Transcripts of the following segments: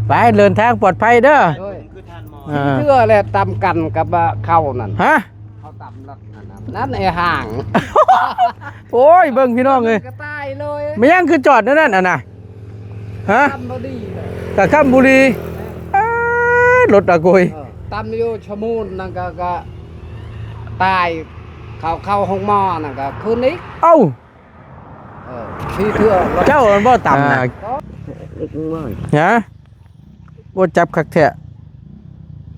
ໄປ ເດີນທາງປອດໄພເດີ. ໂດຍ ເອີ ເທື່ອແຫຼະ ຕຳກັນກັບເຂົ້ານັ້ນ. ຮະ? ເຂົ້າຕຳລັດນັ້ນນະ ນັ້ນໄອ້ຫ່າງ. ໂອ້ຍ ເບິ່ງພີ່ນ້ອງເອີຍ ກະຕາຍເລີຍ. ແມ່ນຫຍັງຄືຈອດແນວນັ້ນຫັ້ນນະ? ຮະ? ຕຳບໍ່ດີເລີຍ ກະຄຳບຸລີ. ເອີ ລົດອາໂກຍ ເອີ ຕຳຢູ່ຊະໂມງນັ້ນກະ ກະຕາຍ ເຂົ້າ ເຂົ້າໂຮງໝໍນັ້ນກະຄືນອີກ. ເອົ້າ ເອີ ສີ່ເທື່ອ. ເຈົ້າມັນບໍ່ຕຳນະ? ອ່າ ເອີ ຮະ? ໂອ້ ຈັບຄັກແທ້.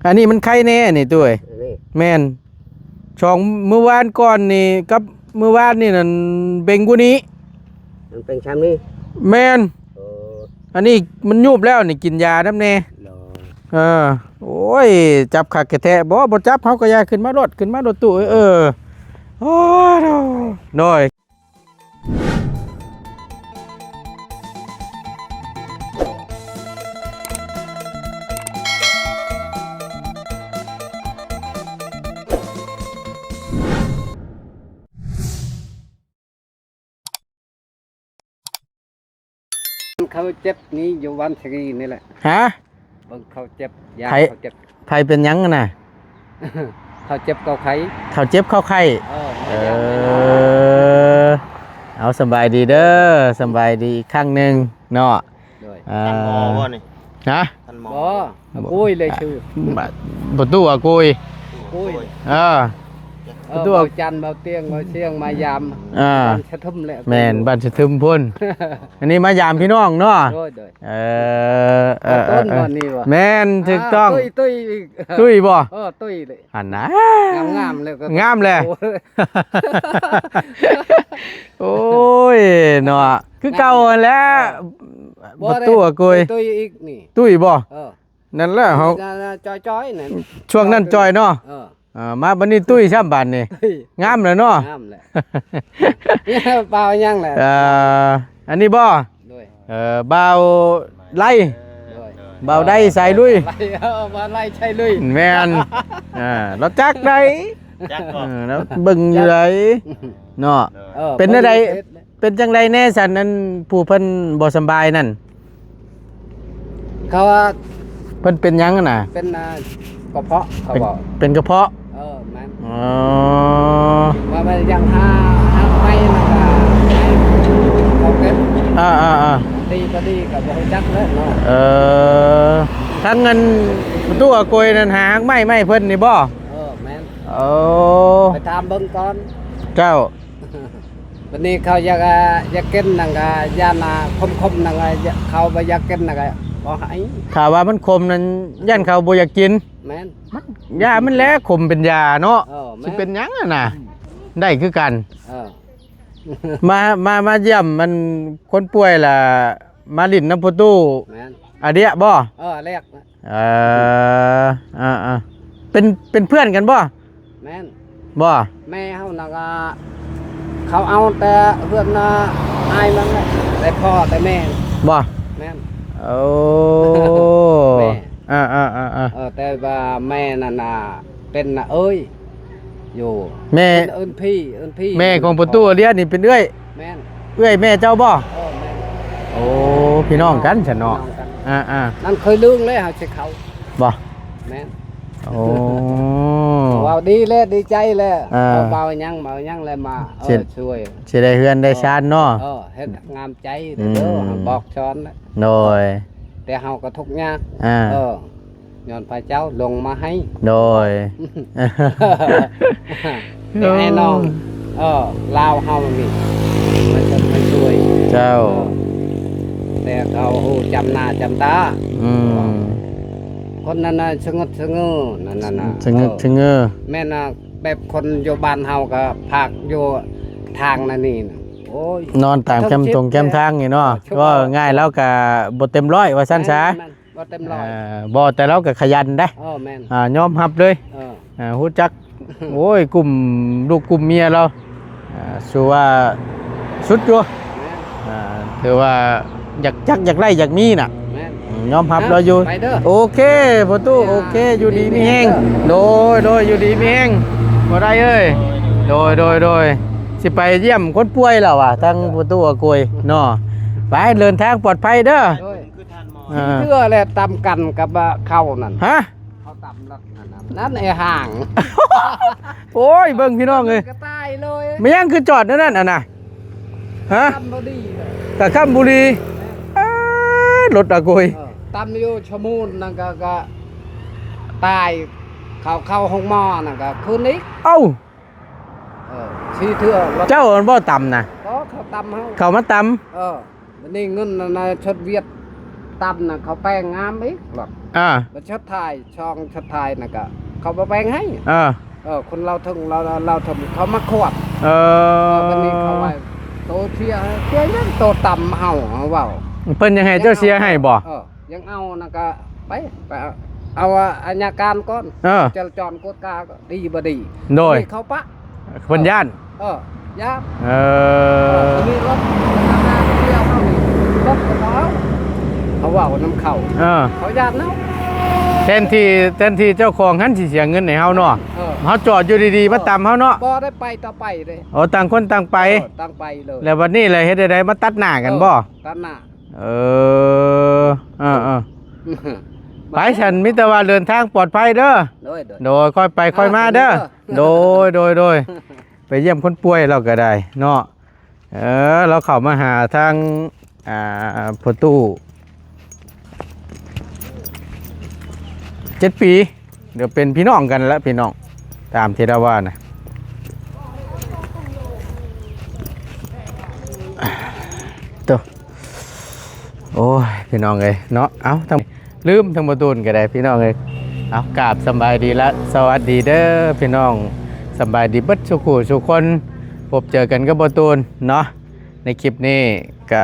ອັນນີ້ມັນໄຄແນ່ນີ້ຕຸ້ຍ. ນີ້ ແມ່ນ ສອງມື້ວານກ່ອນນີ້ກັບມື້ວານນີ້ນັ້ນເບັງກວ່ານີ້. ມັນເປັນຊ່ຳນີ້? ແມ່ນ. ເອີ ອັນນີ້ມັນຍູບແລ້ວນີ້ ກິນຢານຳແດ່. ໂດຍ ເອີ ໂອ້ຍ ຈັບຄັກແທ້ໆ. ບໍ່ ບໍ່ຈັບ ເຮົາກະຢ່າ ຂຶ້ນມາໂລດ ຂຶ້ນມາໂລດຕູ້. ເອີ ເອີ ໂອ້ຍ ໂດຍ. ເຂົາເຈັບນີ້ຢູ່ວັນສະກີນີ້ແຫຼະ. ຮະ? ເບິ່ງເຂົາເຈັບ ຢາ ໃຜ ເຂົາເຈັບ. ໃຜເປັນຫຍັງຫັ້ນນະ? ເຂົາເຈັບເຂົາໄຂ້. ເຂົາເຈັບເຂົາໄຂ້. ເອີ ເອີ ເອົາ ສະບາຍດີເດີ ສະບາຍດີອີກຄັ້ງໜຶ່ງເນາະ. ໂດຍ ເອີ ທ່ານໝໍບໍ່ນີ້? ຮະ? ທ່ານໝໍ ບໍ່ ອາກຸຍເລີຍຊື່ ປະຕູອາກຸຍ. ອາກຸຍ. ເອີ ເອີ ປະຕູ ເບົາຈັນ ເບົາຕຽງ ເບົາຊຽງ ມາຢາມ. ເອີ ບ້ານສະທຶມແຫຼະ. ແມ່ນ ບ້ານສະທຶມພຸ້ນ. ອັນນີ້ມາຢາມພີ່ນ້ອງເນາະ. ໂດຍ ໂດຍ. ເອີ ເອີ ເອີ ຕົ້ນ ເອີ ບ່ອນນີ້ບໍ່? ແມ່ນ ຖືກຕ້ອງ. ຕຸ້ຍ ຕຸ້ຍອີກ. ຕຸ້ຍບໍ່? ເອີ ຕຸ້ຍເລີຍ. ຫັ້ນນະ ງາມໆ ແລ້ວກໍ ງາມແຫຼະ. ໂອ້ຍ ໂອ້ຍເນາະ ຄືເກົ່າຫັ້ນແຫຼະ. ເອີ ປະຕູອາກຸຍ. ຕຸ້ຍອີກນີ້. ຕຸ້ຍບໍ່? ເອີ ນັ້ນແຫຼະ ເຮົາ ຈ່ອຍໆ ນັ້ນ ຊ່ວງນັ້ນຈ່ອຍເນາະ. ເອີ ເອີ ມາບັດນີ້ຕຸ້ຍຊ້ຳບາດນີ້. ຕຸ້ຍ ງາມແຫຼະເນາະ. ງາມແຫຼະ. ເປົ່າຫຍັງແຫຼະ? ເອີ ອັນນີ້ບໍ່? ໂດຍ ເອີ ບ່າວໄລ. ໂດຍ ບ່າວໄລສາຍລຸຍ. ເອີ ບ່າວໄລສາຍລຸຍ. ແມ່ນ. ເອີ ລາວຈັກໄດ໋. ຈັກບໍ່? ເອີ ລາວເບິ່ງຢູ່ໃດ໋ເນາະ. ເອີ ເປັນແນວໃດ? ເປັນຈັ່ງໃດແດ່ຊັ້ນ ອັນຜູ້ເພິ່ນບໍ່ສຳບາຍນັ້ນ? ເຂົາວ່າ ເພິ່ນເປັນຫຍັງຫັ້ນນະ? ເປັນ ອ່າ ກະເພາະ ເຂົາເວົ້າ. ເປັນກະເພາະ? ເອີ ແມ່ນ. ອໍ ວ່າມັນຢາກຫາ ຫາໄມ້ ແລ້ວກະໃຫ້ເຂົາເກັບ. ເອີໆໆ ດີບໍ່ດີກະບໍ່ຮູ້ຈັກເລີຍເນາະ. ເອີ ທາງອັນປະຕູອາໂກຍນັ້ນ ຫາຮາກໄມ້ມາໃຫ້ເພິ່ນນີ້ບໍ່? ເອີ ແມ່ນ. ໂອ້ ໄປຖາມເບິ່ງກ່ອນ. ເຈົ້າ. ບັດນີ້ເຂົາຢາກ ຢາກກິນນັ້ນກະ ຢ້ານ ອ່າ ຂົມໆ ນັ້ນກະ ເຂົາບໍ່ຢາກກິນນັ້ນກະບໍ່ໃຫ້. ຖ້າວ່າມັນຂົມນັ້ນ ຢ້ານເຂົາບໍ່ຢາກກິນ. ແມ່ນ. ມັນ ຢາມັນແຫຼະ ຂົມເປັນຢາເນາະ. ເອີ ແມ່ນ. ຊິເປັນຫຍັງຫັ້ນນະ? ໄດ້ຄືກັນ. ເອີ ມາ ມາ ມາຢ້ຽມອັນຄົນປ່ວຍລະ ມາຫຼິ້ນນຳປະຕູ. ແມ່ນ. ອາເດຍະບໍ່? ເອີ ອາເດຍະ. ເອີ ອ່າໆ ເປັນ ເປັນເພື່ອນກັນບໍ່? ແມ່ນ. ບໍ່? ແມ່ເຮົານະກະ ເຂົາເອົາແຕ່ເຮືອນນາ ອ້າຍມັນແຫຼະ ແຕ່ພໍ່ແຕ່ແມ່. ບໍ່? ແມ່ນ. ໂອ້ ແມ່ ອ່າໆໆໆ ເອີ ແຕ່ວ່າແມ່ນັ້ນນະ ເປັນນະເອີຍຢູ່. ແມ່ ເປັນເອີ້ນພີ່ ເອີ້ນພີ່. ແມ່ຂອງປະຕູອາເດຍະນີ້ເປັນເອື້ອຍ. ແມ່ນ. ເອື້ອຍແມ່ເຈົ້າບໍ່? ເອີ ແມ່ນ. ໂອ້ ພີ່ນ້ອງກັນຊັ້ນເນາະ. ພີ່ນ້ອງກັນ. ອ່າໆ ນັ້ນເຄີຍລຶ້ງເລີຍເຮົາຊິເຂົ້າ. ບໍ່? ແມ່ນ. ໂອ້ ເວົ້າດີແລ້ວ ດີໃຈແລ້ວ. ເອີ ເວົ້າຫຍັງ ເວົ້າຫຍັງແລ້ວມາ ເອີ ຊ່ວຍ ຊິໄດ້ເຮືອນໄດ້ຊານເນາະ. ເອີ ເຮັດງາມໃຈເດີ ອືມ ບອກສອນ. ໂດຍ. ແຕ່ເຮົາກໍທຸກຍາກ. ອ່າ ເອີ ຍ້ອນພະເຈົ້າລົງມາໃຫ້. ໂດຍ. ແຕ່ໃຫ້ນ້ອງ ເອີ ລາວເຮົານີ້ ມາຊ່ວຍ ມາຊ່ວຍ. ເຈົ້າ. ເອີ ແຕ່ເຂົາຮູ້ຈຳໜ້າຈຳຕາ. ອືມ ຄົນນັ້ນນະ ສະຫງຶດສະເຫງີ ນັ້ນນະ ສະຫງຶດສະເຫງີ. ເອີ ແມ່ນນະ ແບບຄົນຢູ່ບ້ານເຮົາກໍພາກຢູ່ທາງນັ້ນນີ້ນະ. ໂອ້ຍ ນອນຕາມແຄມຕົງແຄມທາງນີ້ເນາະ. ເອີ ເວົ້າງ່າຍ ລາວກໍບໍ່ເຕັມຮ້ອຍວ່າຊັ້ນຊະ. ແມ່ນໆ. ບໍ່ເຕັມຮ້ອຍ. ເອີ ບໍ່ ແຕ່ລາວກໍຂະຫຍັນເດ້. ເອີ ແມ່ນ. ອ່າ ຍອມຮັບເລີຍ. ເອີ ອ່າ ຮູ້ຈັກ ໂອ້ຍ ກຸ່ມລູກກຸ່ມເມຍລາວ ອ່າ ຖືວ່າສຸດຢູ່. ແມ່ນ. ອ່າ ຖືວ່າຢາກຈັກ ຢາກໄດ້ ຢາກມີນະ. ແມ່ນ. ອືມ ຍອມຮັບລາວຢູ່. ເອົ້າ ໄປເດີ. ໂອເຄ ພໍ່ຕູ້ ໂອເຄ ຢູ່ດີມີແຮງ. ໂດຍ ໂດຍ ຢູ່ດີມີແຮງ ບໍ່ໄດ້ເອີຍ. ໂດຍ ໂດຍ ໂດຍ ຊິໄປຢ້ຽມຄົນປ່ວຍແລ້ວວ່າ ທາງພໍ່ຕູ້ອາໂກຍເນາະ. ໄປ ເດີນທາງປອດໄພເດີ. ໂດຍ. ຄືທ່ານໝໍ ອ່າ ເທື່ອແຫຼະ ຕຳກັນກັບເຂົ້ານັ້ນ ຮະ ເຂົ້າຕຳນັ້ນ ນັ້ນໄອ້ຫ່າງ ໂອ້ຍ ເບິ່ງພີ່ນ້ອງເອີຍ ກະຕາຍເລີຍ ແມ່ນຫຍັງຄືຈອດແນວນັ້ນຫັ້ນນະ ຮະ ກະຄຳບຸລີ ເອີ ລົດອາໂກຍ ເອີ ຕຳຢູ່ຊະມູນນັ້ນກະ ກະຕາຍ ເຂົາເຂົ້າໂຮງໝໍນັ້ນກະຄືນອີກ ເອົ້າ ເອີ ສີ່ເທື່ອ ເຈົ້າອັນບໍ່ຕຳນະ ບໍ່ ເຂົາຕຳເຮົາ ເຂົາມາຕຳ ເອີ ບາດນີ້ເງິນອັນນະ ຊົດຫວຽດຕຳນະ ເຂົາແປງງາມອີກ ອ່າ ບາດສຸດທ້າຍ ຊ່ອງສຸດທ້າຍນະກະ ເຂົາບໍ່ແປງໃຫ້ ເອີ ເອີ ຄົນລາວເທິງ ລາວ ລາວເທິງ ເຂົາມາຂວດ ເອີ ເອີ ບາດນີ້ເຂົາວ່າ ໂຕເສຍ ເສຍຫຍັງ ໂຕຕຳເຮົາ ເຮົາເວົ້າ ເພິ່ນຍັງໃຫ້ເຈົ້າເສຍໃຫ້ບໍ່? ເອີ ຍັງເອົານະກະ ໄປ ໄປເອົາ ເອົາອັຍຍະການກ່ອນ ເອີ ຈະລາຈອນກວດກາ ດີບໍ່ດີ ໂດຍ ເຂົາປະ ເພິ່ນຢ້ານ ເອີ ຢ້ານ ເອີ ເອີ ມີລົດ ເຂົາເອົາ ເຂົາເວົ້ານຳເຂົາ ເອີ ເຂົາຢ້ານເນາະ ແທນທີ່ ແທນທີ່ເຈົ້າຂອງຫັ້ນຊິເສຍເງິນໃຫ້ເຮົາເນາະ ເອີ ເຮົາຈອດຢູ່ດີໆ ເອີ ມາຕຳເຮົາເນາະ ບໍ່ໄດ້ໄປຕໍ່ໄປເດ້ ໂອ້ ຕ່າງຄົນຕ່າງໄປ ເອີ ຕ່າງໄປເລີຍ ແລ້ວບັດນີ້ລະເຮັດຈັ່ງໃດ ມາຕັດໜ້າກັນບໍ່? ເອີ ຕັດໜ້າ ເອີ ເອີ ເອີ ໄປຊັ້ນ ມີແຕ່ວ່າເດີນທາງປອດໄພເດີ ໂດຍ ໂດຍ ໂດຍ ຄ່ອຍໄປຄ່ອຍມາເດີ ໂດຍ ໂດຍ ໂດຍ ໄປຢ້ຽມຄົນປ່ວຍລາວກະໄດ້ເນາະ ເອີ ລາວເຂົ້າມາຫາທາງ ອ່າ ພໍ່ຕູ້ ເຈັດປີ ດຽວເປັນພີ່ນ້ອງກັນແຫຼະ ພີ່ນ້ອງ ຕາມທີ່ລາວວ່ານະ ໂຕ ໂອ້ຍ ພີ່ນ້ອງເອີຍເນາະ ເອົ້າ ທັງ ລືມທັງບໍ່ຕູນກໍໄດ້ ພີ່ນ້ອງເອີຍ ເອົາ ກາບສຳບາຍດີ ແລະ ສະຫວັດດີເດີພີ່ນ້ອງ ສຳບາຍດີເບິດສູ່ຄູ່ສູ່ຄົນ ພົບເຈີກັນກັບບໍ່ຕູນເນາະ ໃນຄລິບນີ້ກະ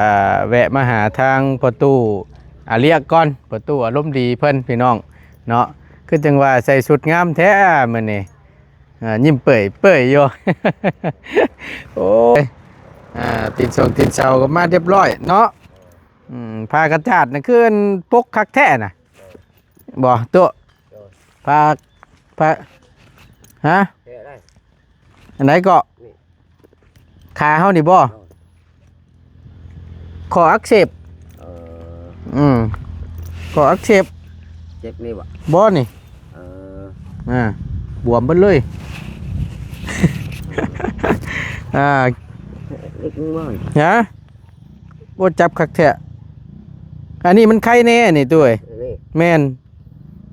ແວະມາຫາທາງພໍ່ຕູ້ອາລຽກກ່ອນ ພໍ່ຕູ້ອາລົມດີເພິ່ນ ພີ່ນ້ອງເນາະ ຄືຈັ່ງວ່າໃສ່ຊຸດງາມແທ້ມື້ນີ້ ອ່າ ຍິ້ມເປີຍໆຢູ່ ໂອ້ຍ ອ່າ ຕີນສົງຕີນເສົາກໍມາຮຽບຮ້ອຍເນາະ ອືມ ຜ້າກະຈາດນະ ຄືອັນປົກຄັກແທ້ນະ ບໍ່ ໂຕະ ໂດຍ ຜ້າ ຜ້າ ຮະ ແກະໄດ້ ອັນໃດເກາະ ນີ້ ຂາເຮົານີ້ບໍ່ ໂດຍ ຂໍ້ອັກເສບ ເອີ ອືມ ຂໍ້ອັກເສບ ເຈັບນີ້ບໍ່ ບໍ່ນີ້ ເອີ ອ່າ ບວມເບິດເລີຍ ອ່າ ເລັກນ້ອຍ ຮະ ໂອ້ ຈັບຄັກແທ້ ອັນນີ້ມັນໄຄແນ່ນີ້ ຕຸ້ຍ ນີ້ ແມ່ນ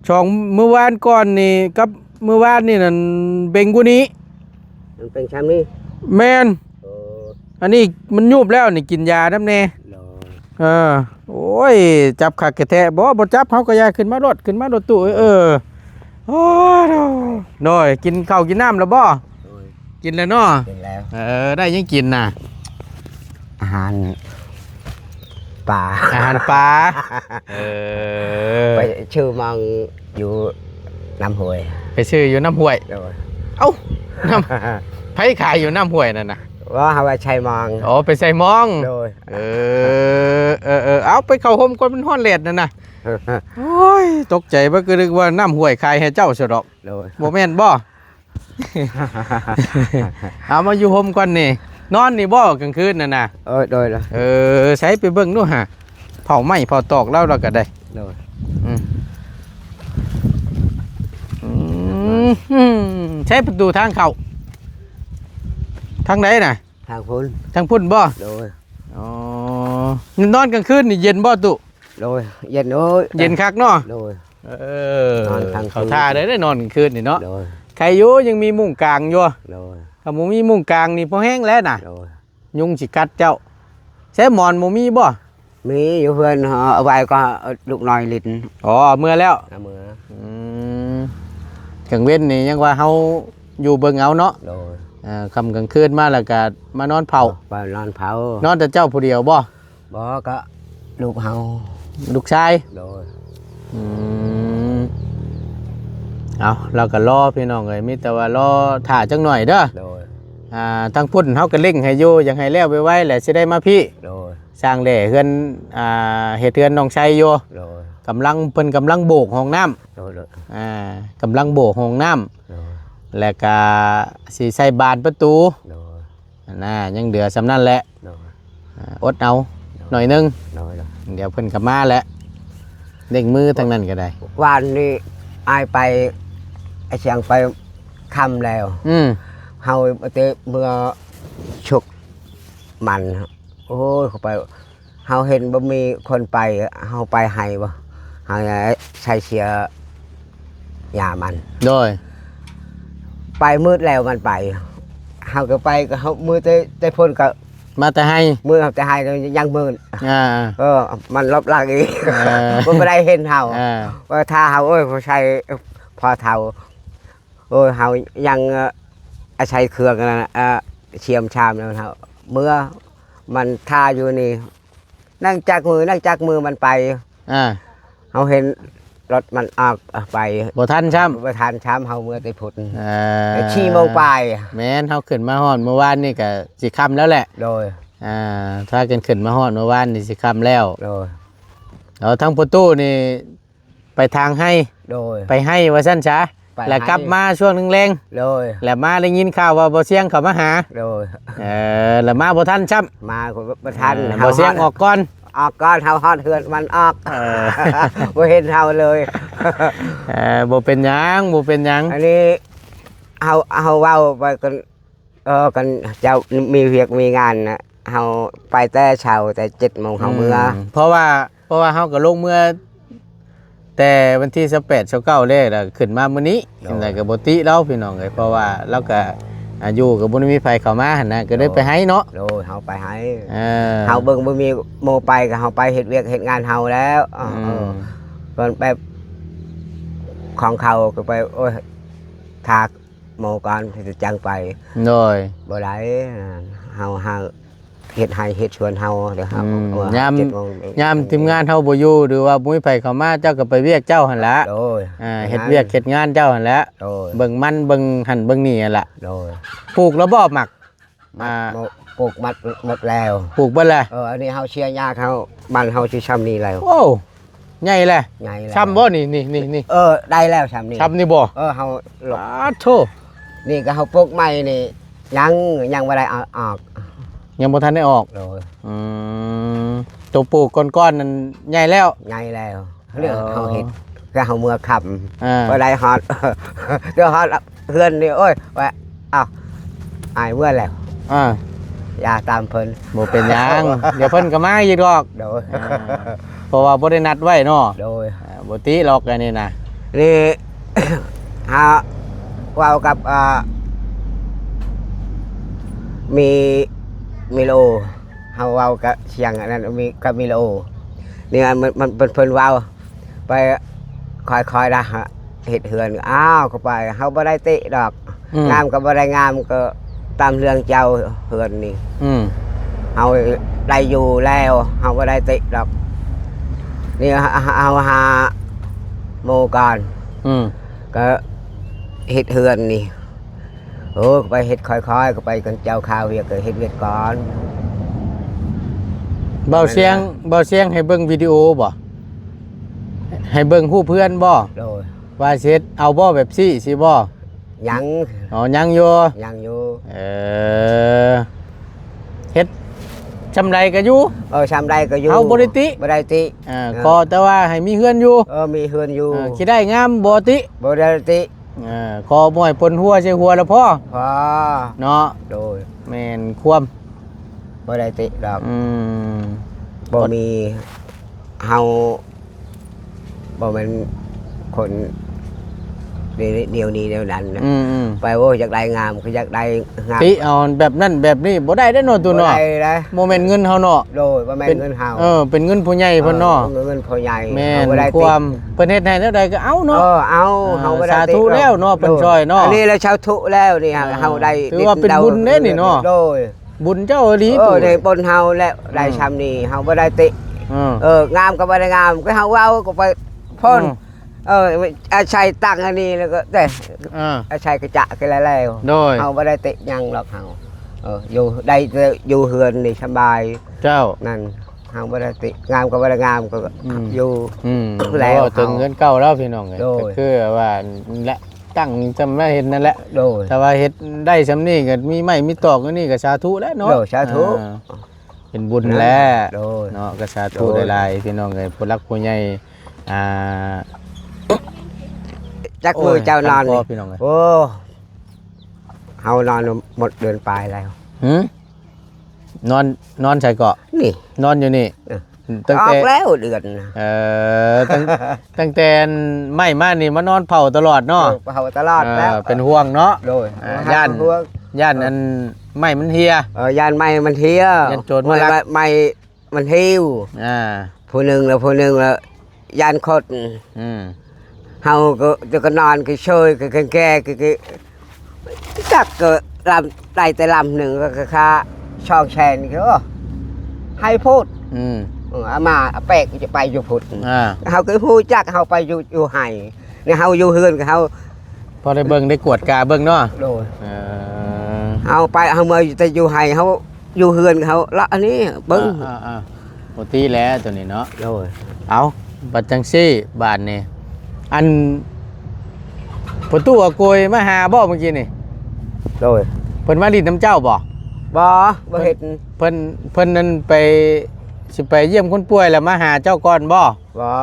ສອງ ມື້ວານກ່ອນນີ້ກັບມື້ວານນີ້ນັ້ນເບັງກວ່ານີ້ ມັນເປັນຊ່ຳນີ້ ແມ່ນ ເອີ ອັນນີ້ມັນຍູບແລ້ວນີ້ ກິນຢານຳແດ່ ໂດຍ ເອີ ໂອ້ຍ ຈັບຄັກແທ້ໆ ບໍ່ ບໍ່ຈັບ ເຮົາກໍຢ່າ ຂຶ້ນມາໂລດ ຂຶ້ນມາໂລດຕູ້ ເອີ ໂອ້ ໂດຍ ກິນເຂົ້າກິນນ້ຳແລ້ວບໍ່? ໂດຍ ກິນແລ້ວເນາະ ກິນແລ້ວ ເອີ ໄດ້ຫຍັງກິນນະ? ອາຫານປາ ອາຫານປາ ເອີ ໄປຊື້ມັງຢູ່ນ້ຳຫ້ວຍ ໄປຊື້ຢູ່ນ້ຳຫ້ວຍ ໂດຍ ເອົ້າ ນ້ຳ ໃຜຂາຍຢູ່ນ້ຳຫ້ວຍນັ້ນນະ? ວ່າເຮົາໄປໃສ່ມອງ ອໍ ໄປໃສ່ມອງ ໂດຍ ເອີ ເອີ ເອີ ເອົາ ໄປເຂົ້າຮົ່ມກ່ອນ ມັນຮ້ອນແດດນັ້ນນະ ໂອ້ຍ ຕົກໃຈ ບໍ່ ກໍນຶກວ່ານ້ຳຫ້ວຍຂາຍໃຫ້ເຈົ້າຊະດອກ ໂດຍ ບໍ່ແມ່ນບໍ່? ເອົາ ມາຢູ່ຮົ່ມກ່ອນນີ້ ນອນນີ້ບໍ່ກາງຄືນນັ້ນນະ? ເອີ ໂດຍ ໂດຍ ເອີ ໃສໄປເບິ່ງດູຫາ ເຜົາໄມ້ເຜົາຕອກລາວ ລາວກໍໄດ້ ໂດຍ ອືມ ອືມ ໃສປະຕູທາງເຂົ້າ ທາງໃດນະ? ທາງພຸ້ນ ທາງພຸ້ນບໍ່? ໂດຍ ອໍ ນອນກາງຄືນນີ້ເຢັນບໍ່ຕຸ? ໂດຍ ເຢັນ ໂອ້ຍ ເຢັນຄັກເນາະ ໂດຍ ເອີ ນອນກາງຄືນ ເຂົ້າທ່າໄດ້ ໄດ້ນອນກາງຄືນນີ້ເນາະ ໂດຍ ໄຄຢູ່ ຍັງມີມຸ້ງກາງຢູ່ ໂດຍ ຄັນບໍ່ມີມຸ້ງກາງນີ້ພໍແຮງແລ້ວນະ ໂດຍ ຍຸງຊິກັດເຈົ້າ ໃຊ້ໝອນບໍ່ມີບໍ່? ມີຢູ່ເຮືອນ ເອົາໄວ້ກໍລູກນ້ອຍຫຼິ້ນ ອໍ ເອົາເມືອແລ້ວ ເອົາເມືອ ອືມ ກາງເວັນນີ້ຍັງວ່າເຮົາຢູ່ເບິ່ງເອົາເນາະ ໂດຍ ເອີ ຄ່ຳກາງຄືນມາແລ້ວກໍມານອນເຝົ້າ ໄປນອນເຝົ້າ ນອນແຕ່ເຈົ້າຜູ້ດຽວບໍ່? ບໍ່ ກໍລູກເຮົາ ລູກຊາຍ ໂດຍ ອືມ ເອົາ ລາວກໍລໍພີ່ນ້ອງເອີຍ ມີແຕ່ວ່າລໍຖ້າຈັກໜ້ອຍເດີ ໂດຍ ອ່າ ທາງພຸ້ນເຮົາກໍເລັ່ງໃຫ້ຢູ່ ຢາກໃຫ້ແລ້ວໄວໆ ແຫຼະ ຊິໄດ້ມາພີ້ ໂດຍ ສ້າງແຫຼເຮືອນ ອ່າ ເຮັດເຮືອນນ້ອງໄຊຢູ່ ໂດຍ ກຳລັງ ເພິ່ນກຳລັງໂບກຫ້ອງນ້ຳ ໂດຍ ໂດຍ ອ່າ ກຳລັງໂບກຫ້ອງນ້ຳ ໂດຍ ແລ້ວກະຊິໃສ່ບານປະຕູ ໂດຍ ຫັ້ນນະ ຍັງເຫຼືອສ່ຳນັ້ນແຫຼະ ໂດຍ ອ່າ ອົດເອົາ ໂດຍ ໜ້ອຍໜຶ່ງ ໂດຍ ໂດຍ ດຽວເພິ່ນກໍມາແຫຼະ ເລັ່ງມືທາງນັ້ນກໍໄດ້. ວານນີ້ອ້າຍໄປ ອ້າຍຊຽງໄປຄ່ຳແລ້ວ ອືມ ເຮົາໄປແຕ່ເມືອ ຊຸກມັນ ໂອ້ຍ ເຂົ້າໄປ ເຮົາເຫັນບໍ່ມີຄົນໄປ ເຮົາໄປໃຫ້ບໍ່ ເຮົາໃສ່ເສື້ອຍາມັນ ໂດຍ ໄປມືດແລ້ວມັນໄປ ເຮົາກໍໄປ ກໍເຮົາມືດແຕ່ ແຕ່ພຸ້ນກໍ ມາແຕ່ໄຮ່ ມືດເຮົາແຕ່ໄຮ່ກໍຍັງມືດ ອ່າ ເອີ ມັນລົບຫຼັງອີກ ເອີ ມັນບໍ່ໄດ້ເຫັນເຮົາ ອ່າ ວ່າຖ້າເຮົາ ໂອ້ຍ ຜູ້ຊາຍ ພໍ່ເຖົ້າ ໂອ້ຍ ເຮົາຍັງ ເອີ ອາໄສເຄື່ອງນັ້ນນະ ເອີ ຊຽມຊາມນັ້ນເຮົາ ເມື່ອມັນຖ້າຢູ່ນີ້ ນັ່ງຈັກມື ນັ່ງຈັກມືມັນໄປ ອ່າ ເຮົາເຫັນລົດມັນອອກ ເອີ ໄປ ບໍ່ທັນຊ້ຳ ບໍ່ທັນຊ້ຳ ເຮົາເມື່ອແຕ່ພຸ້ນ ເອີ ສີ່ໂມງປາຍ ແມ່ນ ເຮົາຂຶ້ນມາຮອດມື້ວານນີ້ກໍຊິຄ່ຳແລ້ວແຫຼະ ໂດຍ ອ່າ ພາກັນຂຶ້ນມາຮອດມື້ວານນີ້ຊິຄ່ຳແລ້ວ ໂດຍ ແລ້ວທາງພໍ່ຕູ້ນີ້ ໄປທາງໄຮ່ ໂດຍ ໄປໄຮ່ວ່າຊັ້ນຊະ ໄປໄຮ່ ແລ້ວກັບມາຊ່ວງແລງໆ ໂດຍ ແລ້ວມາໄດ້ຍິນຂ່າວວ່າບໍ່ຊຽງເຂົ້າມາຫາ ໂດຍ ເອີ ແລ້ວມາບໍ່ທັນຊ້ຳ ມາກໍບໍ່ທັນ ເອີ ເຮົາ ບໍ່ຊຽງ ຮອດ ອອກກ່ອນ ອອກກ່ອນ ເຮົາຮອດເຮືອນມັນອອກ ເອີ ບໍ່ເຫັນເຮົາເລີຍ ເອີ ບໍ່ເປັນຫຍັງ ບໍ່ເປັນຫຍັງ ອັນນີ້ເຮົາ ເຮົາເວົ້າໄປກ່ອນ ເອີ ຄັນເຈົ້າມີວຽກມີງານນະ ເຮົາໄປແຕ່ເຊົ້າ ແຕ່ເຈັດໂມງເຮົາເມືອ ອືມ ເພາະວ່າ ເພາະວ່າເຮົາກໍລົງເມືອແຕ່ວັນທີຊາວແປດ ຊາວເກົ້າແລ້ວ ແລ້ວຂຶ້ນມາມື້ນີ້ ໂດຍ ຈັ່ງໃດກໍບໍ່ຕິລາວພີ່ນ້ອງເອີຍ ເພາະວ່າລາວກໍ ອາ ຢູ່ກໍບໍ່ໄດ້ມີໃຜເຂົ້າມາຫັ້ນນະ ກໍເລີຍໄປໄຮ່ເນາະ ໂດຍ ເຮົາໄປໄຮ່ ເອີ ເຮົາເບິ່ງບໍ່ມີໝູ່ໄປ ກໍເຮົາໄປເຮັດວຽກເຮັດງານເຮົາແລ້ວ ເອີ ອືມ ເອີ ກ່ອນແບບ ຂອງເຂົາກໍໄປ ໂອ້ຍ ຖ້າ ໝໍການທີ່ຈະຈັ່ງໄປ ໂດຍ ບໍ່ໄດ້ ເຮົາ ເຮົາເຮັດໄຮ່ເຮັດສວນເຮົາ ແລ້ວເຮົາ ອືມ ເອີ ຍາມ ເຈັດໂມງ ຍາມທີມງານເຮົາບໍ່ຢູ່ ຫຼືວ່າບໍ່ມີໃຜເຂົ້າມາ ເຈົ້າກໍໄປວຽກເຈົ້າຫັ້ນລະ ໂດຍ ອ່າ ເຮັດວຽກເຮັດງານເຈົ້າຫັ້ນແຫຼະ ໂດຍ ເບິ່ງມັນເບິ່ງຫັ້ນເບິ່ງນີ້ຫັ້ນລະ ໂດຍ ປູກແລ້ວບໍ່ໝາກ ໝາກ ອ່າ ປູກໝາກໝົດແລ້ວ ປູກເບິດແລ້ວ ເອີ ອັນນີ້ເຮົາເສຍຫຍ້າເຮົາ ມັນເຮົາຊິຊ່ຳນີ້ແລ້ວ ໂອ້ ໃຫຍ່ແຫຼະ ໃຫຍ່ແລ້ວ ຊ່ຳບໍ່ນີ້ ນີ້ ນີ້ ນີ້ ເອີ ໄດ້ແລ້ວຊ່ຳນີ້ ຊ່ຳນີ້ບໍ່ ເອີ ເຮົາ ປາດໂທ້ ນີ້ກໍເຮົາປູກໃໝ່ນີ້ ຍັງ ຍັງບໍ່ໄດ້ເອົາອອກ ຍັງບໍ່ທັນໄດ້ອອກ ໂດຍ ອືມ ໂຕປູກກ່ອນໆນັ້ນໃຫຍ່ແລ້ວ ໃຫຍ່ແລ້ວ ເລື່ອງເຮົາເຮັດ ເອີ ກໍເຮົາເມືອຄ່ຳ ອ່າ ບໍ່ໄດ້ຮອດ ເດີຮອດເຮືອນນີ້ ໂອ້ຍ ວ່າ ເອົ້າ ອ້າຍເມືອແລ້ວ ອ່າ ຢ່າຕາມເພິ່ນ ບໍ່ເປັນຫຍັງ ດຽວເພິ່ນກໍມາອີກດອກ ໂດຍ ອ່າ ເພາະວ່າບໍ່ໄດ້ນັດໄວ້ເນາະ ໂດຍ ອ່າ ບໍ່ຕິດອກອັນນີ້ນະ ນີ້ ຫາເວົ້າກັບ ອ່າ ມີ ມີໂລ ເຮົາເວົ້າກັບສຽງອັນນັ້ນ ມີ ກັບມີໂລ ນີ້ມັນ ມັນ ເພິ່ນ ເພິ່ນເວົ້າ ໄປຄ່ອຍໆນະ ເຮັດເຮືອນ ອ້າວ ເຂົ້າໄປ ເຮົາບໍ່ໄດ້ຕິດອກ ອືມ ງາມກໍບໍ່ໄດ້ງາມ ກໍຕາມເລື່ອງເຈົ້າ ເຮືອນນີ້ ອືມ ເຮົາໄດ້ຢູ່ແລ້ວ ເຮົາບໍ່ໄດ້ຕິດອກ ນີ້ ເຮົາ ເຮົາຫາໝູ່ກ່ອນ ອືມ ກໍເຮັດເຮືອນນີ້ ໂອ້ ກໍໄປເຮັດຄ່ອຍໆ ກໍໄປກັນເຈົ້າຄາວຽກ ກໍເຮັດວຽກກ່ອນ ເບົາສຽງ ແມ່ນລະ ເບົາສຽງໃຫ້ເບິ່ງວິດີໂອບໍ່? ໃຫ້ເບິ່ງຮູບເຮືອນບໍ່? ໂດຍ ວ່າຊິເຮັດເອົາບໍ່ ແບບຊີ້ຊິບໍ່? ຍັງ ອໍ ຍັງຢູ່ ຍັງຢູ່ ເອີ ເຮັດຊ່ຳໃດກໍຢູ່ ເອີ ຊ່ຳໃດກໍຢູ່ ເຮົາບໍ່ໄດ້ຕິ ບໍ່ໄດ້ຕິ ອ່າ ເອີ ຂໍແຕ່ວ່າໃຫ້ມີເຮືອນຢູ່ ເອີ ມີເຮືອນຢູ່ ອ່າ ຊິໄດ້ງາມບໍ່ຕິ ບໍ່ໄດ້ຕິ ອ່າ ຂໍບໍ່ໃຫ້ປົນຫົວໃສ່ຫົວລະພໍ ພໍ ເນາະ ໂດຍ ແມ່ນຄວາມ ບໍ່ໄດ້ຕິດອກ ອືມ ບໍ່ມີ ເຮົາບໍ່ແມ່ນຄົນແນວນີ້ແນວນັ້ນນະ ອືມໆ ໄປ ໂອ້ ຢາກໄດ້ງາມ ກໍຢາກໄດ້ງາມ ຕິເອົາແບບນັ້ນແບບນີ້ບໍ່ໄດ້ເດ້ເນາະ ຕູ້ເນາະ ບໍ່ໄດ້ເດ້ ບໍ່ແມ່ນເງິນເຮົາເນາະ ໂດຍ ບໍ່ແມ່ນເງິນເຮົາ ເອີ ເປັນເງິນຜູ້ໃຫຍ່ເພິ່ນເນາະ ເອີ ເງິນຜູ້ໃຫຍ່ ແມ່ນ ເຮົາບໍ່ໄດ້ຕິດ ຄວາມ ເພິ່ນເຮັດໃຫ້ແນວໃດກໍເອົາເນາະ ເອີ ເອົາ ເອີ ເຮົາບໍ່ໄດ້ຕິດ ສາທຸແລ້ວເນາະ ໂດຍ ເພິ່ນຊ່ອຍເນາະ ອັນນີ້ລະສາທຸແລ້ວນີ້ ອ່າ ເຮົາໄດ້ ຖືວ່າເປັນບຸນເດ້ນີ້ເນາະ ໂດຍ ບຸນເຈົ້າອີ່ຫຼີ ເອີ ຕູ້ ໃນບົນເຮົາແຫຼະ ອືມ ໄດ້ຊ່ຳນີ້ ເຮົາບໍ່ໄດ້ຕິ ເອີ ເອີ ງາມກໍບໍ່ໄດ້ງາມ ກໍເຮົາເວົ້າກໍໄປພຸ້ນ ອືມ ເອີ ອາໄສຕັ້ງອັນນີ້ແລ້ວກໍແຕ່ ເອີ ອາໄສກະຈະກັນແລ້ວ ໂດຍ ເຮົາບໍ່ໄດ້ຕິຫຍັງດອກເຮົາ ເອີ ຢູ່ ໄດ້ແຕ່ຢູ່ເຮືອນນີ້ສະບາຍ ເຈົ້າ ນັ້ນ ເຮົາບໍ່ໄດ້ຕິ ງາມກໍບໍ່ໄດ້ງາມ ກໍ ອືມ ຢູ່ ອືມ ແລ້ວ ເວົ້າເຖິງເຮືອນເກົ່າແລ້ວພີ່ນ້ອງເອີຍ ໂດຍ ກໍຄືວ່ານັ້ນແຫຼະ ຕັ້ງຈຳມາເຮັດນັ້ນແຫຼະ ໂດຍ ຖ້າວ່າເຮັດໄດ້ຊ່ຳນີ້ກໍມີໄມ້ມີຕອກຢູ່ນີ້ກໍສາທຸແລ້ວເນາະ ໂດຍ ສາທຸ ອ່າ ເປັນບຸນແຫຼະ ໂດຍ ເນາະ ກໍສາທຸ ໂດຍ ຫຼາຍໆ ພີ່ນ້ອງເອີຍ ຜູ້ຫຼັກຜູ້ໃຫຍ່ ອ່າ ຈັກມື້ເຈົ້ານອນນີ້? ໂອ້ຍ ຄັນຄໍພີ່ນ້ອງເອີຍ. ໂອ້ ເຮົານອນໝົດເດືອນປາຍແລ້ວ. ຫື? ນອນ ນອນໃສເກາະ? ນີ້ ນອນຢູ່ນີ້. ເອີ ຕັ້ງແຕ່ອອກແລ້ວເດືອນນະ. ເອີ ຕັ້ງ ຕັ້ງແຕ່ໄມ້ມານີ້ມານອນເຝົ້າຕະຫຼອດເນາະ. ເອີ ເຝົ້າຕະຫຼອດແລ້ວ. ເອີ ເປັນຫ່ວງເນາະ. ໂດຍ. ເອີ ຢ້ານ ເຮົາເປັນຫ່ວງ ຢ້ານ ເອີ ອັນໄມ້ມັນເຫ່ຍ. ເອີ ຢ້ານໄມ້ມັນເຫ່ຍ. ຢ້ານໂຈນມາລັກ. ໄມ້ ໄມ້ມັນຫິ້ວ. ອ່າ ຜູ້ໜຶ່ງລະ ຜູ້ໜຶ່ງລະ ຢ້ານຄົນ. ອືມ ເຮົາກໍ ຈະກໍນອນກໍເຊີຍ ກໍແກ່ ກໍ ກໍຈັກກໍລຳ ໄດ້ແຕ່ລຳໜຶ່ງ ກໍ ກໍຄ່າສອງແສນ ກໍໃຫ້ພຸ້ນ. ອືມ ເອີ ເອົາມາເອົາແປກຈະໄປຢູ່ພຸ້ນ. ອ່າ ເຮົາກໍຮູ້ຈັກ ເຮົາໄປຢູ່ ຢູ່ໄຮ່ນີ້ ເຮົາຢູ່ເຮືອນກໍເຮົາ ພໍໄດ້ເບິ່ງ ໄດ້ກວດກາເບິ່ງເນາະ. ໂດຍ. ເອີ ເຮົາໄປ ເຮົາເມືອຢູ່ ແຕ່ຢູ່ໄຮ່ ເຮົາຢູ່ເຮືອນເຮົາລະ ອັນນີ້ເບິ່ງ. ອ່າໆໆ ປົກກະຕິແຫຼະໂຕນີ້ເນາະ. ໂດຍ. ເອົາ ບັດຈັ່ງຊີ້ບາດນີ້ ອັນ ພໍ່ຕູ້ອາໂກຍມາຫາບໍ່ມື້ກີ້ນີ້? ໂດຍ. ເພິ່ນມາຫຼິ້ນນຳເຈົ້າບໍ່? ບໍ່ ບໍ່ເຫັນ. ເພິ່ນ ເພິ່ນນັ້ນໄປ ຊິໄປຢ້ຽມຄົນປ່ວຍ ແລ້ວມາຫາເຈົ້າກ່ອນບໍ່? ບໍ່.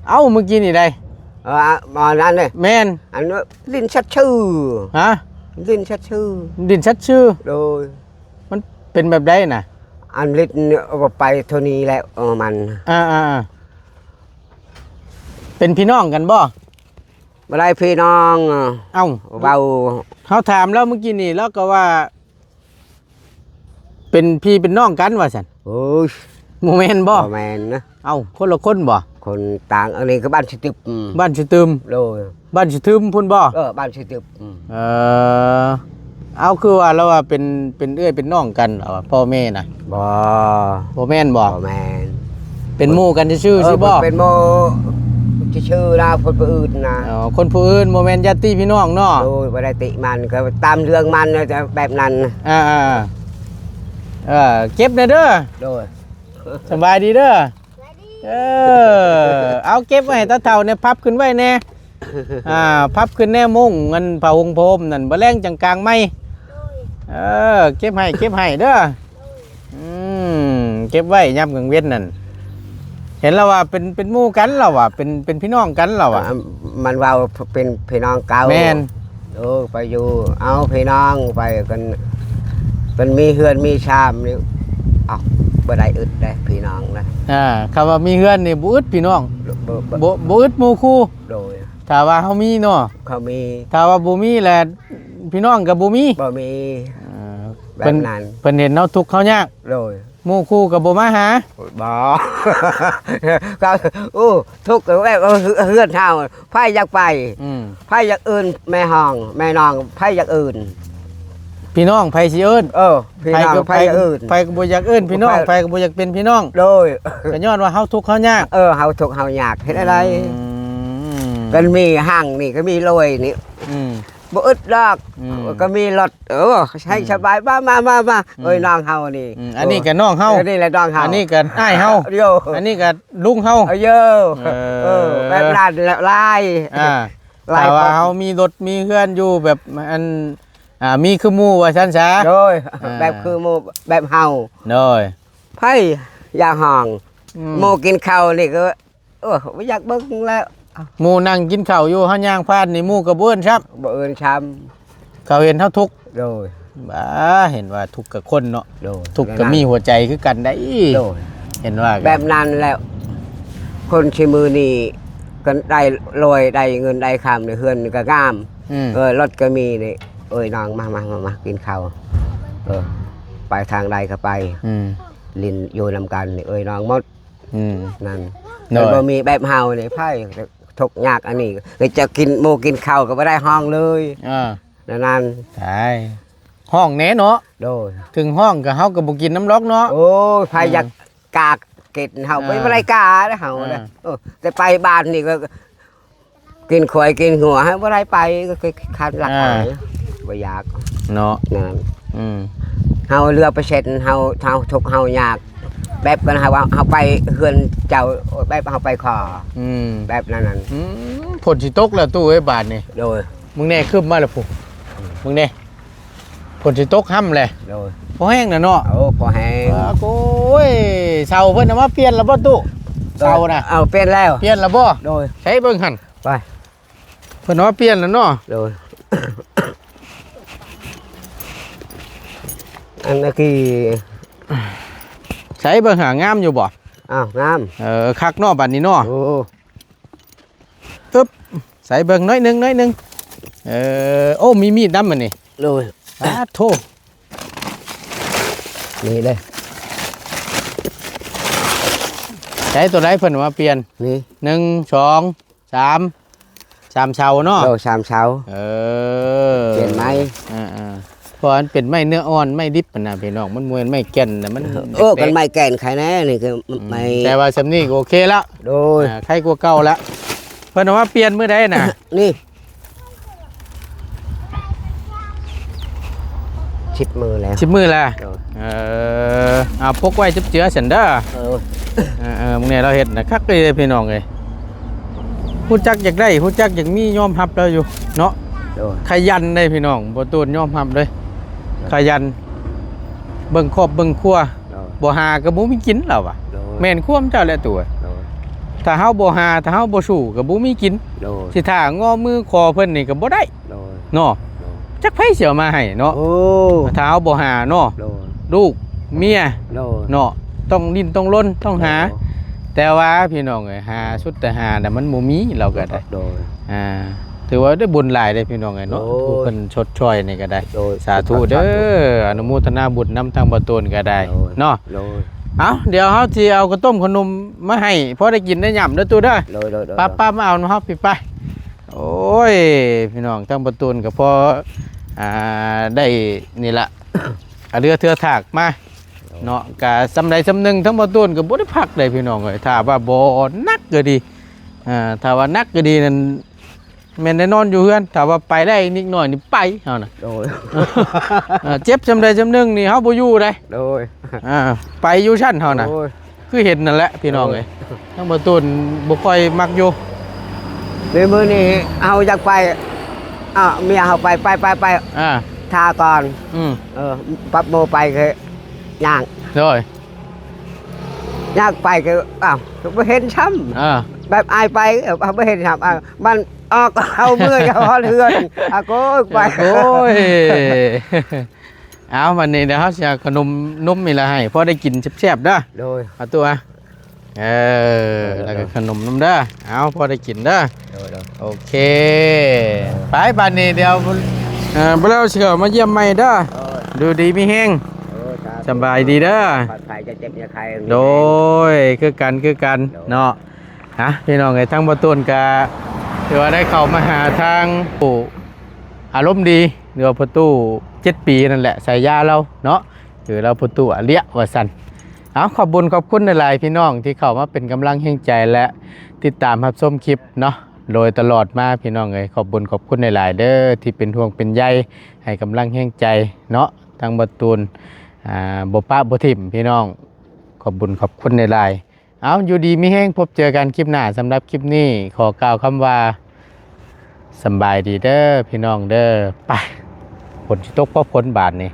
ເອົ້າ ມື້ກີ້ນີ້ໃດ? ເອີ ໝໍນັ້ນເດ້. ແມ່ນ. ອັນຫຼິ້ນຊັດຊື່. ຮະ? ຫຼິ້ນຊັດຊື່. ຫຼິ້ນຊັດຊື່? ໂດຍ. ມັນເປັນແບບໃດນະ? ອັນຫຼິ້ນ ເອີ ໄປເທົ່ານີ້ແຫຼະ. ເອີ ມັນ ອ່າໆ ເປັນພີ່ນ້ອງກັນບໍ່? ບໍ່ໄດ້ພີ່ນ້ອງ. ເອົ້າ ເວົ້າ ເຮົາຖາມລາວມື້ກີ້ນີ້ ລາວກໍວ່າ ເປັນພີ່ເປັນນ້ອງກັນວ່າຊັ້ນ. ໂອ້ຍ ບໍ່ແມ່ນບໍ່? ບໍ່ແມ່ນນະ. ເອົ້າ ຄົນລະຄົນບໍ່? ຄົນຕ່າງ ອັນນີ້ກໍບ້ານສະຕຶບ. ອືມ ບ້ານສະຕຶມ. ໂດຍ. ບ້ານສະທຶມພຸ້ນບໍ່? ເອີ ບ້ານສະຕຶບ. ອືມ ເອີ ເອົາ ຄືວ່າລາວວ່າເປັນ ເປັນເອື້ອຍເປັນນ້ອງກັນ ລາວວ່າພໍ່ແມ່ນະ. ບໍ່ ບໍ່ແມ່ນບໍ່? ບໍ່ແມ່ນ. ເປັນໝູ່ກັນຊື່ໆ ເອີ ຊິບໍ່? ເປັນໝູ່ຊື່ໆ ລາວຄົນຜູ້ອື່ນນະ. ອໍ ຄົນຜູ້ອື່ນ ບໍ່ແມ່ນຍາດຕິພີ່ນ້ອງເນາະ. ໂດຍ. ບໍ່ໄດ້ຕິມັນ ກໍຕາມເລື່ອງມັນນະ ແບບນັ້ນ. ອ່າໆ ເອີ ເກັບແດ່ເດີ. ໂດຍ. ສະບາຍດີເດີ. ເອີ ເອົາ ເກັບໄວ້ໃຫ້ຕາເຖົ້າແດ່ ພັບຂຶ້ນໄວ້ແດ່. ອ່າ ພັບຂຶ້ນແດ່ ມຸ້ງ ອັນຜ້າຫົ່ງພົມນັ້ນ ບາດແລງຈັ່ງກາງໃໝ່. ເອີ ເກັບໃຫ້ ເກັບໃຫ້ເດີ. ອືມ ເກັບໄວ້ຍາມກາງເວັນນັ້ນ. ເຫັນລາວວ່າເປັນ ເປັນໝູ່ກັນ ລາວວ່າເປັນ ເປັນພີ່ນ້ອງກັນ ລາວວ່າ. ອ່າ ມັນເວົ້າເປັນພີ່ນ້ອງເກົ່າ. ແມ່ນ. ໂອ້ ໄປຢູ່ ເອົາ ພີ່ນ້ອງໄປກັນ ເປັນມີເຮືອນມີຊາມນີ້. ເອົ້າ ບໍ່ໄດ້ອຶດເດ້ພີ່ນ້ອງນະ. ອ່າ ຄຳວ່າມີເຮືອນນີ້ບໍ່ອຶດພີ່ນ້ອງ. ບໍ່ ບໍ່ ບໍ່ອຶດໝູ່ຄູ່. ໂດຍ. ຖ້າວ່າເຮົາມີເນາະ ເຂົາມີ. ຖ້າວ່າບໍ່ມີແລ້ວ ພີ່ນ້ອງກໍບໍ່ມີ. ບໍ່ມີ. ເອີ ແບບນັ້ນ. ເພິ່ນ ເພິ່ນເຫັນເຮົາທຸກເຮົາຍາກ. ໂດຍ. ໝູ່ຄູ່ກໍບໍ່ມາຫາ. ບໍ່ ກໍ ໂອ້ ທຸກແບບ ເອີ ເຮືອນເຮົາ ໃຜຢາກໄປ? ອືມ ໃຜຢາກເອີ້ນແມ່ຫ້ອງ ແມ່ນ້ອງ ໃຜຢາກເອີ້ນ? ພີ່ນ້ອງໃຜຊິເອີ້ນ? ເອີ ພີ່ນ້ອງໃຜຢາກເອີ້ນ? ໃຜກໍບໍ່ຢາກເອີ້ນພີ່ນ້ອງ ໃຜກໍບໍ່ຢາກເປັນພີ່ນ້ອງ. ໂດຍ. ກໍຍ້ອນວ່າເຮົາທຸກເຮົາຍາກ. ເອີ ເຮົາທຸກເຮົາຍາກ ເຮັດແນວໃດ? ອືມ ກໍມີຮັ່ງນີ້ ກໍມີລວຍນີ້. ອືມ ບໍ່ອຶດດອກ. ອືມ ກໍມີລົດ. ເອີ ໃຫ້ສະບາຍ. ອືມ ມາ ມາ ມາ ມາ. ອືມ ເອີຍ ນ້ອງເຮົານີ້. ອືມ ອັນນີ້ກໍນ້ອງເຮົາ. ເອີ ນີ້ແຫຼະນ້ອງເຮົາ. ອັນນີ້ກໍອ້າຍເຮົາ. ໂຢ ອັນນີ້ກໍລຸງເຮົາ. ເອີ ໂຢ ເອີ ເອີ ແບບນັ້ນແຫຼະຫຼາຍ. ອ່າ ຫຼາຍ ຖ້າວ່າເຮົາມີລົດມີເຮືອນຢູ່ແບບ ອັນ ອ່າ ມີຄືໝູ່ວ່າຊັ້ນຊະ. ໂດຍ. ອ່າ ແບບຄືໝູ່ ແບບເຮົາ. ໂດຍ. ໃຜຢາກຫ້ອງ. ອືມ ໝູ່ກິນເຂົ້ານີ້ກໍ ໂອ້ ບໍ່ຢາກເບິ່ງແລ້ວ. ໝູ່ນັ່ງກິນເຂົ້າຢູ່ ເຮົາຍ່າງຜ່ານນີ້ ໝູ່ກໍບໍ່ເອີ້ນຊ້ຳ. ບໍ່ເອີ້ນຊ້ຳ. ເຂົາເຫັນເຮົາທຸກ. ໂດຍ. ບ້າ ເຫັນວ່າທຸກກັບຄົນເນາະ. ໂດຍ. ທຸກກໍມີຫົວໃຈຄືກັນໄດ໋. ໂດຍ. ເຫັນວ່າ ແບບນັ້ນແຫຼະ ຄົນຊຸມື້ນີ້ກໍໄດ້ລວຍ ໄດ້ເງິນໄດ້ຄຳ ເຮືອນກໍງາມ. ອືມ ເອີ ລົດກໍມີນີ້. ເອີຍ ນ້ອງ ມາ ມາ ມາ ມາກິນເຂົ້າ. ເອີ ໄປທາງໃດກໍໄປ. ອືມ ຫຼິ້ນຢູ່ນຳກັນນີ້ ເອີຍ ນ້ອງໝົດ. ອືມ ນັ້ນ. ໂດຍ. ມັນບໍ່ມີແບບເຮົານີ້ ໃຜທຸກຍາກອັນນີ້ ກໍຈະກິນໝູ່ກິນເຂົ້າກໍບໍ່ໄດ້ຫ້ອງເລີຍ. ອ່າ ນັ້ນ ນັ້ນ. ຕາຍ ຫ້ອງແດ່ເນາະ. ໂດຍ. ເຖິງຫ້ອງກໍເຮົາກໍບໍ່ກິນນຳດອກເນາະ. ໂອ້ຍ ໃຜ ເອີ ຢາກກາກິນ ເຮົາ ເອີ ບໍ່ໄດ້ກາເດ້ເຮົາເດ້. ເອີ ເອີ ແຕ່ໄປບ້ານນີ້ກໍ ກິນຄວາຍກິນງົວ ໃຫ້ບໍ່ໄດ້ໄປ ກໍຄືຄັນລັກ ອ່າ ເອົາ ບໍ່ຢາກເນາະ. ນັ້ນ. ອືມ ເຮົາເຫຼືອເປີເຊັນ ເຮົາ ເຮົາທຸກເຮົາຍາກ ແບບກັນ ເຮົາ ເຮົາໄປເຮືອນເຈົ້າ ແບບເຮົາໄປຂໍ. ອືມ ແບບນັ້ນ. ອືມ ຝົນຊິຕົກແລ້ວຕູ້ເອີຍ ບາດນີ້. ໂດຍ. ມຶງແນ່ ຄຶ້ມມາແລ້ວພຸ້ນ ມຶງແນ່. ຝົນຊິຕົກຫ້ຳແຫຼະ. ໂດຍ. ພໍແຮງນະເນາະ. ໂອ້ ພໍແຮງ. ໂອ້ຍ ເສົາເພິ່ນເອົາມາປ່ຽນແລ້ວບໍ່ຕູ້? ເສົານະ ເອົາ ປ່ຽນແລ້ວ ປ່ຽນແລ້ວບໍ່? ໂດຍ ໃຊ້ເບິ່ງຫັ້ນ ໄປ ເພິ່ນວ່າປ່ຽນແລ້ວເນາະ ໂດຍ ອັນນັ້ນຄື ໃຊ້ເບິ່ງຫາງາມຢູ່ບໍ່? ອ້າວ ງາມ ເອີ ຄັກເນາະ ບັດນີ້ເນາະ ໂອ້ ອຶບ ໃສ່ເບິ່ງໜ້ອຍໜຶ່ງ ໜ້ອຍໜຶ່ງ ເອີ ໂອ້ ມີມີດນຳອັນນີ້ ໂດຍ ປາດໂທ ນີ້ເດ້ ໃຊ້ຕົວໃດເພິ່ນວ່າປ່ຽນ ນີ້ ໜຶ່ງ ສອງ ສາມ ສາມເສົາເນາະ ໂດຍ ສາມເສົາ ເອີ ປ່ຽນໃໝ່ ເອີໆ ເພາະມັນເປັນໄມ້ເນື້ອອ່ອນ ໄມ້ດິບຫັ້ນນະພີ່ນ້ອງ ມັນບໍ່ແມ່ນໄມ້ແກ່ນນະ ມັນ ເອີ ເປັນໄມ້ແກ່ນໄຄແນ່ ນີ້ຄື ອືມ ໄມ້ ແຕ່ວ່າສ່ຳນີ້ກໍໂອເຄລະ ໂດຍ ອ່າ ໄຄກວ່າເກົ່າລະ ເພິ່ນເອົາມາປ່ຽນມື້ໃດນະ? ນີ້ ສິບມື້ແລ້ວ ສິບມື້ແລ້ວ ໂດຍ ເອີ ເອົາປົກໄວ້ເຈັບເຈືອຊັ້ນເດີ ເອີ ເອີໆ ມື້ນີ້ລາວເຮັດນະ ຄັກເລີຍພີ່ນ້ອງເອີຍ ຮູ້ຈັກຢາກໄດ້ ຮູ້ຈັກຢາກມີ ຍອມຮັບລາວຢູ່ເນາະ ໂດຍ ຂະຫຍັນເດ້ພີ່ນ້ອງ ບໍ່ໂຕນຍອມຮັບເລີຍ ໂດຍ ຂະຫຍັນ ເບິ່ງຄອບເບິ່ງຄົວ ໂດຍ ບໍ່ຫາກໍບໍ່ມີກິນລາວວ່າ ໂດຍ ແມ່ນຄວາມເຈົ້າແຫຼະຕົວະ ໂດຍ ຖ້າເຮົາບໍ່ຫາ ຖ້າເຮົາບໍ່ສູ້ກໍບໍ່ມີກິນ ໂດຍ ຊິຖ້າງໍມືຂໍເພິ່ນນີ້ກໍບໍ່ໄດ້ ໂດຍ ເນາະ ໂດຍ ຈັກໃຜຊິເອົາມາໃຫ້ເນາະ ໂອ້ ຖ້າເຮົາບໍ່ຫາເນາະ ໂດຍ ລູກເມຍ ໂດຍ ເນາະ ຕ້ອງດີ້ນຕ້ອງລົນ ຕ້ອງຫາ ໂດຍ ແຕ່ວ່າພີ່ນ້ອງເອີຍ ຫາສຸດແຕ່ຫານະ ມັນບໍ່ມີ ລາວກໍໄດ້ ໂດຍ ອ່າ ຖືວ່າໄດ້ບຸນຫຼາຍເດ້ພີ່ນ້ອງເອີຍເນາະ ໂອ້ຍ ຜູ້ເພິ່ນຊົດຊ່ອຍນີ້ກໍໄດ້ ໂດຍ ສາທຸເດີ ສາທຸ ອະນຸໂມທະນາບຸນນຳທາງບ່າວໂຕນກໍໄດ້ ໂດຍ ເນາະ ໂດຍ ເອົາ ດຽວເຮົາຊິເອົາເຂົ້າຕົ້ມເຂົ້າໜົມມາໃຫ້ ພໍໄດ້ກິນໄດ້ຫຍ້ຳເດີຕູ້ເດີ ໂດຍໆໆ ໄປໆ ມາເອົານຳເຮົາ ໄປໆ ໂອ້ຍ ພີ່ນ້ອງ ທາງບ່າວໂຕນກໍພໍ ອ່າ ໄດ້ນີ້ລະ ອາເຮືອເທື່ອຖາກມາເນາະ ກະສ່ຳໃດສ່ຳໜຶ່ງ ທາງບ່າວໂຕນກໍບໍ່ໄດ້ພັກເດ້ພີ່ນ້ອງເອີຍ ຖ້າວ່າບໍ່ໜັກກໍດີ ອ່າ ຖ້າວ່າໜັກກໍດີນັ້ນ ແມ່ນໄດ້ນອນຢູ່ເຮືອນ ຖ້າວ່າໄປໄດ້ນິດໜ້ອຍນີ້ໄປເຮົານະ ໂດຍ ເອີ ເຈັບສ່ຳໃດສ່ຳໜຶ່ງນີ້ເຮົາບໍ່ຢູ່ເດ້ ໂດຍ ອ່າ ໄປຢູ່ຊັ້ນເຮົານະ ໂດຍ ຄືເຫັນນັ້ນແຫຼະພີ່ນ້ອງເອີຍ ໂດຍ ທາງບ່າວໂຕນບໍ່ຄ່ອຍມັກຢູ່ ມື້ນີ້ເຮົາຢາກໄປ ອ້າວ ເມຍເຮົາໄປ ໄປ ໄປ ໄປ ອ່າ ຖ້າກ່ອນ ອືມ ເອີ ປັບໂມໄປຄື ຍ່າງ ໂດຍ ຍາກໄປກໍ ອ້າວ ບໍ່ເຫັນຊ້ຳ ເອີ ແບບອ້າຍໄປ ເອີ ບໍ່ເຫັນຊ້ຳ ອ້າວ ມັນອອກເຮົາເມື່ອຍເຮົາຮອດເຮືອນ ອາໂກຍໄປ ໂອ້ຍ ເອົາ ບັດນີ້ດຽວເຮົາຊິເອົາຂະໜົມນົມນີ້ລະໃຫ້ ພໍໄດ້ກິນແຊບໆເດີ ໂດຍ ເອົາຕົວ ເອີ ໂດຍໆ ແລ້ວກໍຂະໜົມນຳເດີ ເອົາ ພໍໄດ້ກິນເດີ ໂດຍໆ ໂອເຄ ໄປ ບັດນີ້ດຽວ ເອີ ບໍ່ແລ້ວຊິເຂົ້າມາຢ້ຽມໃໝ່ເດີ ໂດຍ ຢູ່ດີມີແຮງ ໂດຍ ສາທຸ ສະບາຍດີເດີ ປອດໄພ ຢ່າເຈັບຢ່າໄຂ້ ໂດຍ ຄືກັນ ຄືກັນ ໂດຍ ເນາະ ອ່ະ ພີ່ນ້ອງເອີຍ ທາງບ່າວໂຕນກະຖືວ່າໄດ້ເຂົ້າມາຫາທາງຜູ້ອາລົມດີ ຫຼືວ່າພໍ່ຕູ້ເຈັດປີນັ້ນແຫຼະ ສາຍາລາວເນາະ ຫຼືລາວພໍ່ຕູ້ອາລຽວວ່າຊັ້ນ ເອົາ ຂອບບຸນຂອບຄຸນຫຼາຍໆ ພີ່ນ້ອງທີ່ເຂົ້າມາເປັນກຳລັງແຮງໃຈ ແລະ ຕິດຕາມຮັບຊົມຄລິບເນາະ ໂດຍຕະຫຼອດມາ ພີ່ນ້ອງເອີຍ ຂອບບຸນຂອບຄຸນຫຼາຍໆເດີ ທີ່ເປັນຫ່ວງເປັນໃຍ ໃຫ້ກຳລັງແຮງໃຈເນາະ ທາງບ່າວໂຕນ ອ່າ ບໍ່ປະບໍ່ຖິ້ມ ພີ່ນ້ອງ ຂອບບຸນຂອບຄຸນຫຼາຍໆ ເອົາ ຢູ່ດີມີແຮງ ພົບເຈີກັນຄລິບໜ້າ ສຳລັບຄລິບນີ້ ຂໍກ່າວຄຳວ່າ ສຳບາຍດີເດີ ພີ່ນ້ອງເດີ ໄປ ຝົນຊິຕົກບໍ່ຝົນບາດນີ້